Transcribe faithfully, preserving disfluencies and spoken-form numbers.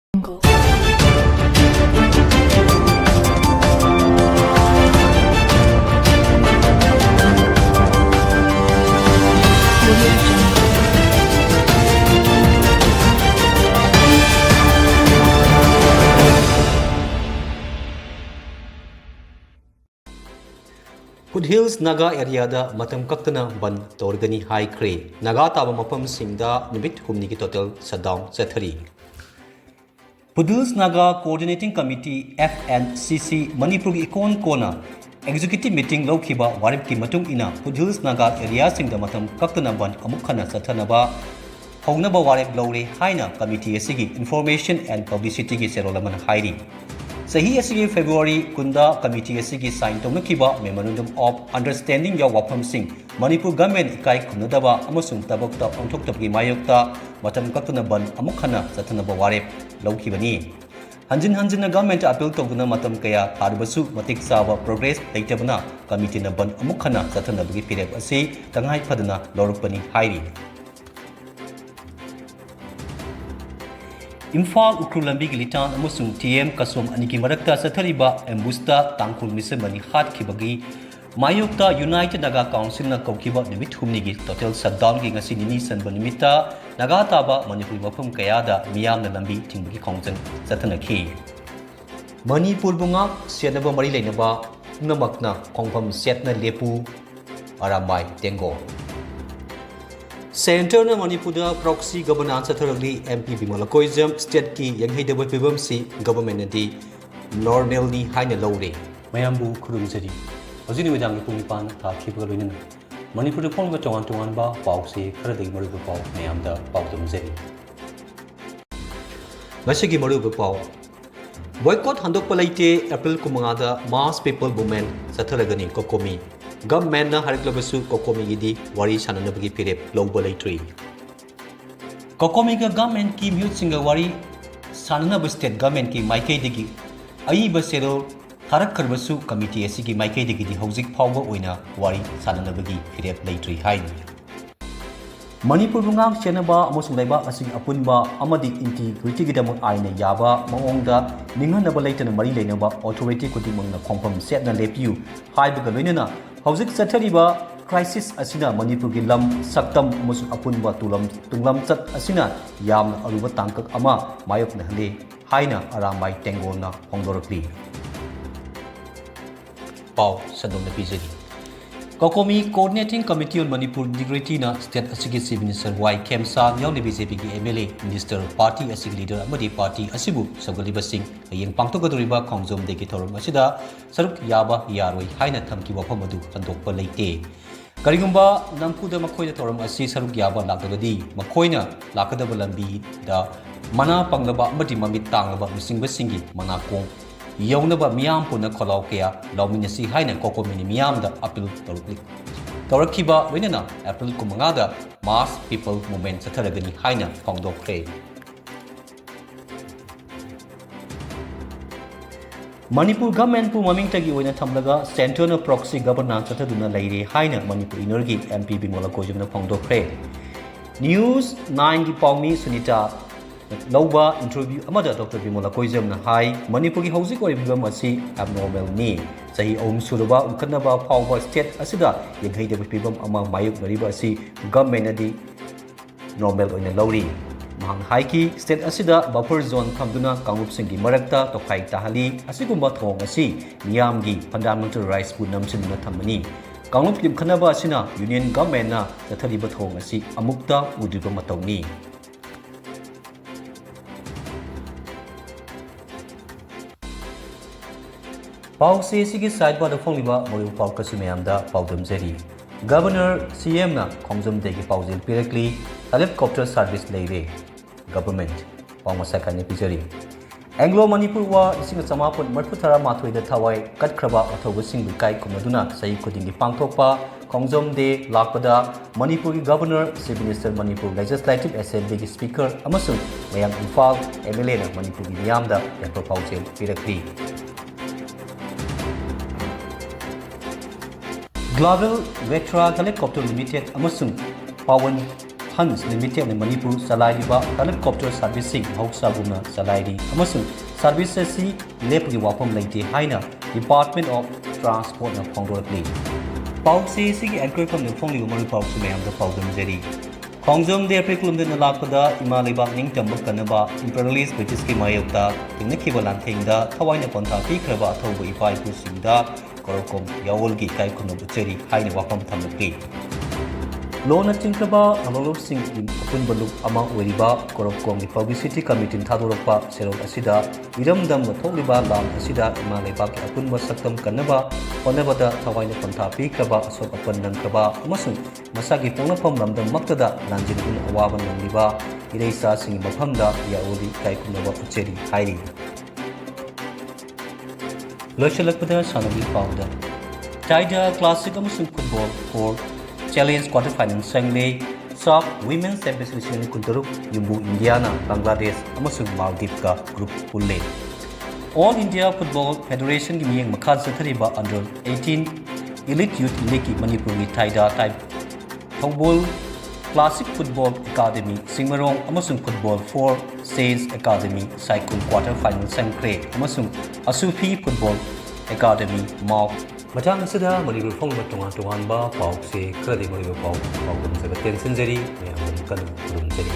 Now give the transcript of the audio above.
Foothills Naga areaꯗ ꯃꯇꯝ ꯀꯛꯇꯅ ꯕꯟꯗ ꯇꯧꯔꯒꯅꯤ ꯍꯥꯏꯈ꯭ꯔꯦ꯫ ꯅꯥꯒꯥ ꯇꯥꯕ ꯃꯐꯝꯁꯤꯡꯗ ꯅꯨꯃꯤꯠ ꯍꯨꯝꯅꯤꯒꯤ total shutdown ꯆꯠꯊꯔꯤ꯫ Foothills Naga Coordinating Committee, F N C C, ꯃꯅꯤꯄꯨꯔꯒꯤ ꯏꯀꯣꯟ ꯀꯣꯟꯅ executive meeting ꯂꯧꯈꯤꯕ ꯋꯥꯔꯦꯞꯀꯤ ꯃꯇꯨꯡ ꯏꯟꯅ Foothills Naga areaꯁꯤꯡꯗ ꯃꯇꯝ ꯀꯛꯇꯅ ꯕꯟꯗ ꯑꯃꯨꯛ ꯍꯟꯅ ꯆꯠꯊꯅꯕ ꯍꯧꯅꯕ ꯋꯥꯔꯦꯞ ꯂꯧꯔꯦ ꯍꯥꯏꯅ committee ꯑꯁꯤꯒꯤ Information and Publicityꯒꯤ ꯆꯦꯔꯣꯜ ꯑꯃꯅ ꯍꯥꯏꯔꯤ꯫ ꯆꯍꯤ ꯑꯁꯤꯒꯤ February ꯀꯨꯟꯗ committee ꯑꯁꯤꯒꯤ sign ꯇꯧꯅꯈꯤꯕ Memorandum of Understandingꯒꯤ ꯋꯥꯐꯝꯁꯤꯡ ꯃꯅꯤꯄꯨꯔ government ꯏꯀꯥꯏ ꯈꯨꯝꯅꯗꯕ ꯑꯃꯁꯨꯡ ꯊꯕꯛꯇ ꯑꯣꯟꯊꯣꯛꯇꯕꯒꯤ ꯃꯥꯌꯣꯛꯇ ꯃꯇꯝ ꯀꯛꯇꯅ ꯕꯟꯗ ꯑꯃꯨꯛ ꯍꯟꯅ ꯆꯠꯊꯅꯕ ꯋꯥꯔꯦꯞ ꯂꯧꯈꯤꯕꯅꯤ꯫ ꯍꯟꯖꯤꯟ ꯍꯟꯖꯤꯟꯅ governmentꯇ appeal ꯇꯧꯗꯨꯅ ꯃꯇꯝ ꯀꯌꯥ ꯊꯥꯔꯕꯁꯨ ꯃꯇꯤꯛ ꯆꯥꯕ progress ꯂꯩꯇꯕꯅ committeeꯅ ꯕꯟꯗ ꯑꯃꯨꯛ ꯍꯟꯅ ꯆꯠꯊꯅꯕꯒꯤ ꯐꯤꯔꯦꯞ ꯑꯁꯤ ꯇꯉꯥꯏ ꯐꯗꯅ ꯂꯧꯔꯛꯄꯅꯤ ꯍꯥꯏꯔꯤ꯫ ꯏꯝꯐꯥꯜ ꯎꯈ꯭ꯔꯨꯜ ꯂꯝꯕꯤꯒꯤ ꯂꯤꯇꯥꯟ ꯑꯃꯁꯨꯡ ꯇꯤ ꯑꯦꯝ ꯀꯁꯣꯝ ꯑꯅꯤꯒꯤ ꯃꯔꯛꯇ ꯆꯠꯊꯔꯤꯕ ambushꯇ ꯇꯥꯡꯈꯨꯜ ꯃꯤꯁꯝ ꯑꯅꯤ ꯍꯥꯠꯈꯤꯕꯒꯤ ꯃꯥꯌꯣꯛꯇ United Naga Councilꯅ ꯀꯧꯈꯤꯕ ꯅꯨꯃꯤꯠ ꯍꯨꯝꯅꯤꯒꯤ total shutdownꯒꯤ ꯉꯁꯤ ꯅꯤꯅꯤ ꯆꯟꯕ ꯅꯨꯃꯤꯠꯇ ꯅꯥꯒꯥ ꯇꯥꯕ ꯃꯅꯤꯄꯨꯔꯒꯤ ꯃꯐꯝ ꯀꯌꯥꯗ ꯃꯤꯌꯥꯝꯅ ꯂꯝꯕꯤ ꯊꯤꯡꯕꯒꯤ ꯈꯣꯡꯖꯪ ꯆꯠꯊꯅꯈꯤ꯫ ꯃꯅꯤꯄꯨꯔꯕꯨ ꯉꯥꯛ ꯁꯦꯟꯅꯕ ꯃꯔꯤ ꯂꯩꯅꯕ ꯄꯨꯝꯅꯃꯛꯅ ꯈꯣꯡꯐꯝ ꯆꯦꯠꯅ ꯂꯦꯞꯄꯨ, ꯑꯔꯥꯝꯕꯥꯏ ꯇꯦꯡꯒꯣ꯫ Centreꯅ ꯃꯅꯤꯄꯨꯔꯗ proxy governance ꯆꯠꯊꯔꯛꯂꯤ, M P Bimal Akoijam. Stateꯀꯤ ꯌꯦꯡꯍꯩꯗꯕ ꯐꯤꯕꯝꯁꯤ governmentꯅꯗꯤ normalꯅꯤ ꯍꯥꯏꯅ ꯂꯧꯔꯦ꯫ ꯃꯌꯥꯝꯕꯨ ꯈꯨꯔꯨꯝꯖꯔꯤ꯫ ꯍꯧꯖꯤꯛ ꯅꯨꯃꯤꯗꯥꯡꯒꯤ ꯄꯨꯡ ꯅꯤꯄꯥꯟ ꯊꯥꯈꯤꯕꯒ ꯂꯣꯏꯅꯅ ꯃꯅꯤꯄꯨꯔꯗ ꯐꯣꯡꯂꯤꯕ ꯇꯣꯉꯥꯟ ꯇꯣꯉꯥꯟꯕ ꯄꯥꯎꯁꯦ ꯈꯔꯗꯒꯤ ꯃꯔꯨꯑꯣꯏꯕ ꯄꯥꯎ ꯃꯌꯥꯝꯗ ꯄꯥꯎꯗꯝꯖꯔꯤ꯫ ꯉꯁꯤꯒꯤ ꯃꯔꯨꯑꯣꯏꯕ ꯄꯥꯎ꯫ Boycott ꯍꯟꯗꯣꯛꯄ ꯂꯩꯇꯦ, April ꯀꯨꯟꯃꯉꯥꯗ mass people movement ꯆꯠꯊꯔꯒꯅꯤ, COCOMI꯫ Governmentꯅ ꯍꯥꯏꯔꯛꯂꯕꯁꯨ COCOMIꯒꯤꯗꯤ ꯋꯥꯔꯤ ꯁꯥꯟꯅꯅꯕꯒꯤ ꯐꯤꯔꯦꯞ ꯂꯧꯕ ꯂꯩꯇ꯭ꯔꯤ꯫ COCOMIꯒ governmentꯀꯤ ꯃꯤꯍꯨꯠꯁꯤꯡꯒ ꯋꯥꯔꯤ ꯁꯥꯟꯅꯅꯕ state governmentꯀꯤ ꯃꯥꯏꯀꯩꯗꯒꯤ ꯑꯏꯕ ꯆꯦꯔꯣꯜ ꯊꯥꯔꯛꯈ꯭ꯔꯕꯁꯨ committee ꯑꯁꯤꯒꯤ ꯃꯥꯏꯀꯩꯗꯒꯤꯗꯤ ꯍꯧꯖꯤꯛ ꯐꯥꯎꯕ ꯑꯣꯏꯅ ꯋꯥꯔꯤ ꯁꯥꯟꯅꯅꯕꯒꯤ ꯐꯤꯔꯦꯞ ꯂꯩꯇ꯭ꯔꯤ ꯍꯥꯏꯔꯤ꯫ ꯃꯅꯤꯄꯨꯔꯕꯨ ꯉꯥꯛ ꯁꯦꯟꯅꯕ ꯑꯃꯁꯨꯡ ꯂꯩꯕꯥꯛ ꯑꯁꯤꯒꯤ ꯑꯄꯨꯟꯕ ꯑꯃꯗꯤ ꯏꯟꯇꯤꯒ꯭ꯔꯤꯇꯤꯒꯤꯗꯃꯛ ꯑꯥꯏꯟꯅ ꯌꯥꯕ ꯃꯑꯣꯡꯗ ꯅꯤꯡꯍꯟꯅꯕ ꯂꯩꯇꯅ ꯃꯔꯤ ꯂꯩꯅꯕ ꯑꯣꯊꯣꯔꯤꯇꯤ ꯈꯨꯗꯤꯡꯃꯛꯅ ꯈꯣꯡꯐꯝ ꯆꯦꯠꯅ ꯂꯦꯞꯄꯤꯌꯨ ꯍꯥꯏꯕꯒ ꯂꯣꯏꯅꯅ ꯍꯧꯖꯤꯛ ꯆꯠꯊꯔꯤꯕ ꯀ꯭ꯔꯥꯏꯁꯤꯁ ꯑꯁꯤꯅ ꯃꯅꯤꯄꯨꯔꯒꯤ ꯂꯝ, ꯁꯛꯇꯝ ꯑꯃꯁꯨꯡ ꯑꯄꯨꯟꯕ ꯇꯨꯂꯝ-, ꯇꯨꯡꯂꯝꯆꯠ ꯑꯁꯤꯅ ꯌꯥꯝꯅ ꯑꯔꯨꯕ ꯇꯥꯡꯀꯛ ꯑꯃ ꯃꯥꯌꯣꯛꯅꯍꯜꯂꯤ ꯍꯥꯏꯅ ꯑꯔꯥꯝꯕꯥꯏ ꯇꯦꯡꯒꯣꯜꯅ ꯐꯣꯡꯗꯣꯔꯛꯂꯤ꯫ ꯄꯥꯎ ꯁꯟꯗꯣꯛꯅ ꯄꯤꯖꯔꯤ꯫ COCOMI Coordinating Committee on Manipur Integrity ꯅ state ꯑꯁꯤꯒꯤ Chief Minister ꯋꯥꯏ ꯈꯦꯝꯆꯥꯟ ꯌꯥꯎꯅ BJP ꯒꯤ MLA, minister, party ꯑꯁꯤꯒꯤ leader ꯑꯃꯗꯤ party ꯑꯁꯤꯕꯨ ꯁꯧꯒꯠꯂꯤꯕꯁꯤꯡ ꯍꯌꯦꯡ ꯄꯥꯡꯊꯣꯛꯀꯗꯧꯔꯤꯕ ꯈꯣꯡꯖꯣꯝ ꯗꯦꯒꯤ ꯊꯧꯔꯝ ꯑꯁꯤꯗ ꯁꯔꯨꯛ ꯌꯥꯕ ꯌꯥꯔꯣꯏ ꯍꯥꯏꯅ ꯊꯝꯈꯤꯕ ꯋꯥꯐꯝ ꯑꯗꯨ ꯍꯟꯗꯣꯛꯄ ꯂꯩꯇꯦ꯫ ꯀꯔꯤꯒꯨꯝꯕ ꯅꯝꯐꯨꯗ ꯃꯈꯣꯏꯅ ꯊꯧꯔꯝ ꯑꯁꯤ ꯁꯔꯨꯛ ꯌꯥꯕ ꯂꯥꯛꯂꯕꯗꯤ ꯃꯈꯣꯏꯅ ꯂꯥꯛꯀꯗꯕ ꯂꯝꯕꯤꯗ ꯃꯅꯥ ꯄꯪꯂꯕ ꯑꯃꯗꯤ ꯃꯃꯤꯠ ꯇꯥꯡꯂꯕ ꯂꯨꯆꯤꯡꯕꯁꯤꯡꯒꯤ ꯃꯅꯥꯀꯣꯡ ꯌꯧꯅꯕ ꯃꯤꯌꯥꯝ ꯄꯨꯟꯅ ꯈꯣꯜꯂꯥꯎ ꯀꯌꯥ ꯂꯥꯎꯃꯤꯟꯅꯁꯤ ꯍꯥꯏꯅ COCOMI ꯅ ꯃꯤꯌꯥꯝꯗ appeal ꯇꯧꯔꯛꯂꯤ꯫ ꯇꯧꯔꯛꯈꯤꯕ ꯂꯣꯏꯅꯅ April ꯀꯨꯟꯃꯉꯥꯗ mass people movement ꯆꯠꯊꯔꯒꯅꯤ ꯍꯥꯏꯅ ꯐꯣꯡꯗꯣꯛꯈ꯭ꯔꯦ꯫ ꯃꯅꯤꯄꯨꯔ government ꯄꯨ ꯃꯃꯤꯡꯇꯒꯤ ꯑꯣꯏꯅ ꯊꯝꯂꯒ centre ꯅ proxy governance ꯆꯠꯊꯗꯨꯅ ꯂꯩꯔꯦ ꯍꯥꯏꯅ ꯃꯅꯤꯄꯨꯔ ꯏꯅꯔꯒꯤ MP ꯕꯤꯃꯣꯂꯥ ꯀꯣꯏꯖꯝꯅ ꯐꯣꯡꯗꯣꯛꯈ꯭ꯔꯦ꯫ News nine ꯒꯤ ꯄꯥꯎꯃꯤ ꯁꯨꯅꯤꯇꯥ ꯂꯧꯕ interview ꯑꯃꯗ Doctor ꯕꯤꯃꯣꯂꯥ ꯀꯣꯏꯖꯝꯅ ꯍꯥꯏ, ꯃꯅꯤꯄꯨꯔꯒꯤ ꯍꯧꯖꯤꯛ ꯑꯣꯏꯔꯤꯕ ꯐꯤꯕꯝ ꯑꯁꯤ abnormal ꯅꯤ꯫ ꯆꯍꯤ ꯑꯍꯨꯝ ꯁꯨꯔꯕ ꯎꯪꯈꯠꯅꯕ ꯐꯥꯎꯕ state ꯑꯁꯤꯗ ꯌꯦꯡꯍꯩꯗꯕ ꯐꯤꯕꯝ ꯑꯃ ꯃꯥꯌꯣꯛꯅꯔꯤꯕ ꯑꯁꯤ government ꯅꯗꯤ normal ꯑꯣꯏꯅ ꯂꯧꯔꯤ꯫ ꯃꯍꯥꯛꯅ ꯍꯥꯏꯈꯤ, state ꯑꯁꯤꯗ buffer zone ꯊꯝꯗꯨꯅ ꯀꯥꯡꯂꯨꯞꯁꯤꯡꯒꯤ ꯃꯔꯛꯇ ꯇꯣꯈꯥꯏ ꯇꯥꯍꯜꯂꯤ꯫ ꯑꯁꯤꯒꯨꯝꯕ ꯊꯧꯑꯣꯡ ꯑꯁꯤ ꯃꯤꯌꯥꯝꯒꯤ fundamental rights ꯄꯨ ꯅꯝꯁꯤꯟꯗꯨꯅ ꯊꯝꯕꯅꯤ꯫ ꯀꯥꯡꯂꯨꯞ ꯌꯨꯝꯈꯠꯅꯕ ꯑꯁꯤꯅ union government ꯅ ꯆꯠꯊꯔꯤꯕ ꯊꯧꯑꯣꯡ ꯑꯁꯤ ꯑꯃꯨꯛꯇ ꯎꯗ꯭ꯔꯤꯕ ꯃꯇꯧꯅꯤ꯫ ꯄꯥꯎꯆꯦ ꯑꯁꯤꯒꯤ sidebar ꯗ ꯐꯣꯡꯂꯤꯕ ꯃꯔꯨꯑꯣꯏꯕ ꯄꯥꯎ ꯈꯔꯁꯨ ꯃꯌꯥꯝꯗ ꯄꯥꯎꯗꯝꯖꯔꯤ꯫ Governor, CM ꯅ ꯈꯣꯡꯖꯣꯝ ꯗꯦꯒꯤ ꯄꯥꯎꯖꯦꯜ ꯄꯤꯔꯛꯂꯤ꯫ Helicopter service ꯂꯩꯔꯦ꯫ Government꯫ ꯄꯥꯎ ꯃꯁꯥ ꯀꯥꯏꯅ ꯄꯤꯖꯔꯤ꯫ Anglo Manipur War ꯂꯤꯁꯤꯡ ꯑꯃ ꯆꯃꯥꯄꯟ ꯃꯔꯤꯐꯨ ꯇꯔꯥ ꯃꯥꯊꯣꯏꯗ ꯊꯋꯥꯏ ꯀꯠꯈ꯭ꯔꯕ ꯋꯥꯊꯧꯕꯁꯤꯡꯕꯨ ꯏꯀꯥꯏ ꯈꯨꯝꯅꯗꯨꯅ ꯆꯍꯤ ꯈꯨꯗꯤꯡꯒꯤ ꯄꯥꯡꯊꯣꯛꯄ ꯈꯣꯡꯖꯣꯝ ꯗꯦ ꯂꯥꯛꯄꯗ ꯃꯅꯤꯄꯨꯔꯒꯤ Governor, Chief Minister, Manipur Legislative Assembly ꯒꯤ Speaker ꯑꯃꯁꯨꯡ ꯃꯌꯥꯡ ꯏꯝꯐꯥꯜ MLA ꯅ ꯃꯅꯤꯄꯨꯔꯒꯤ ꯃꯤꯌꯥꯝꯗ ꯌꯥꯏꯐ ꯄꯥꯎꯖꯦꯜ ꯄꯤꯔꯛꯂꯤ꯫ Global Vectra Helicopter Limited ꯑꯃꯁꯨꯡ Pawan Hans Limited ꯅ ꯃꯅꯤꯄꯨꯔ ꯆꯂꯥꯏꯔꯤꯕ helicopter service ꯁꯤꯡ ꯃꯍꯧꯁꯥꯒꯨꯝꯅ ꯆꯂꯥꯏꯔꯤ ꯑꯃꯁꯨꯡ service ꯑꯁꯤ ꯂꯦꯞꯄꯒꯤ ꯋꯥꯐꯝ ꯂꯩꯇꯦ ꯍꯥꯏꯅ Department of Transport ꯅ ꯐꯣꯡꯗꯣꯔꯛꯂꯤ꯫ ꯄꯥꯎꯆꯦ ꯑꯁꯤꯒꯤ anchor ꯐꯝꯗ ꯐꯣꯡꯂꯤꯕ ꯃꯔꯨ ꯄꯥꯎꯁꯤꯡ ꯃꯌꯥꯝꯗ ꯄꯥꯎꯗꯝꯖꯔꯤ꯫ ꯈꯣꯡꯖꯣꯝ ꯗꯦ ꯑꯩꯈꯣꯏ ꯈꯨꯂꯨꯝꯗꯨꯅ ꯂꯥꯛꯄꯗ ꯏꯃꯥ ꯂꯩꯕꯥꯛ ꯅꯤꯡꯇꯝꯕ ꯀꯟꯅꯕ imperialist British ꯀꯤ ꯃꯥꯌꯣꯛꯇ ꯊꯦꯡꯅꯈꯤꯕ ꯂꯥꯟꯊꯦꯡꯗ ꯊꯋꯥꯏꯅ ꯄꯣꯟꯊꯥ ꯄꯤꯈ꯭ꯔꯕ ꯑꯊꯧꯕ ꯏꯄꯥ ꯏꯄꯨꯁꯤꯡꯗ ꯀꯣꯔꯧꯀꯣꯝ ꯌꯥꯋꯣꯜꯒꯤ ꯏꯀꯥꯏ ꯈꯨꯝꯅꯕ ꯎꯠꯆꯔꯤ ꯍꯥꯏꯅ ꯋꯥꯐꯝ ꯊꯝꯂꯛꯂꯤ꯫ ꯂꯣꯟꯅ ꯆꯤꯡꯈ꯭ꯔꯕ ꯂꯝꯂꯣꯛꯂꯨꯞꯁꯤꯡꯒꯤ ꯑꯄꯨꯟꯕ ꯂꯨꯞ ꯑꯃ ꯑꯣꯏꯔꯤꯕ ꯀꯣꯔꯧꯀꯣꯝꯒꯤ publicity committee ꯅ ꯊꯥꯗꯣꯔꯛꯄ ꯁꯦꯜ ꯑꯁꯤꯗ ꯏꯔꯝꯗꯝꯗ ꯊꯣꯛꯂꯤꯕ ꯂꯥꯟ ꯑꯁꯤꯗ ꯏꯃꯥ ꯂꯩꯕꯥꯛꯀꯤ ꯑꯄꯨꯟꯕ ꯁꯛꯇꯝ ꯀꯟꯅꯕ ꯍꯣꯠꯅꯕꯗ ꯊꯋꯥꯏꯅ ꯄꯣꯟꯊꯥ ꯄꯤꯈ꯭ꯔꯕ, ꯑꯁꯣꯛ ꯑꯄꯟ ꯅꯪꯈ꯭ꯔꯕ ꯑꯃꯁꯨꯡ ꯃꯁꯥꯒꯤ ꯄꯣꯛꯅꯐꯝ ꯂꯝꯗꯝꯃꯛꯇꯗ ꯂꯥꯟꯖꯦꯟꯗꯨꯅ ꯑꯋꯥꯕ ꯅꯪꯂꯤꯕ ꯏꯔꯩꯆꯥꯁꯤꯡꯒꯤ ꯃꯐꯝꯗ ꯌꯥꯑꯣꯂꯤ ꯏꯀꯥꯏ ꯈꯨꯝꯅꯕ ꯎꯠꯆꯔꯤ ꯍꯥꯏꯔꯤ꯫ ꯂꯣꯏꯁꯤꯜꯂꯛꯄꯗ ꯁꯥꯟꯅꯕꯒꯤ ꯄꯥꯎꯗ, ꯇꯥꯏꯗ classic ꯑꯃꯁꯨꯡ football four challenge quarter final ꯆꯪꯂꯦ꯫ SAFF Women's Championship ꯂꯤꯁꯤꯡ ꯑꯅꯤ ꯀꯨꯟꯇꯔꯨꯛ ꯌꯨꯝꯕꯨ ꯏꯟꯗꯤꯌꯥꯅ ꯕꯪꯒ꯭ꯂꯥꯗꯦꯁ ꯑꯃꯁꯨꯡ ꯃꯥꯜꯗꯤꯞꯀ group ꯄꯨꯜꯂꯦ꯫ All India Football Federation ꯒꯤ ꯃꯤꯠꯌꯦꯡ ꯃꯈꯥꯗ ꯆꯠꯊꯔꯤꯕ under eighteen Elite Youth League ꯀꯤ ꯃꯅꯤꯄꯨꯔꯒꯤ ꯇꯥꯏꯗ ꯇꯥꯏ ꯊꯧꯕꯣꯜ classic football academy ꯆꯤꯡꯃꯔꯣꯡ ꯑꯃꯁꯨꯡ football four challenge academy ꯁꯥꯏꯀꯨꯜ quarter final ꯆꯪꯈ꯭ꯔꯦ ꯑꯃꯁꯨꯡ ꯑꯁꯨꯐꯤ football academy ꯃꯥꯎ꯫ ꯃꯇꯥꯡ ꯑꯁꯤꯗ ꯃꯅꯤꯄꯨꯔ ꯐꯣꯡꯕ ꯇꯣꯉꯥꯟ ꯇꯣꯉꯥꯟꯕ ꯄꯥꯎꯁꯦ ꯈꯔꯗꯤ ꯃꯔꯨꯑꯣꯏꯕ ꯄꯥꯎ ꯄꯥꯎꯗꯝꯖꯕ ꯇꯦꯟꯁꯤꯟꯖꯔꯤ꯫ ꯃꯌꯥꯝꯕꯨ ꯀꯟꯅ ꯈꯨꯔꯨꯝꯖꯔꯤ꯫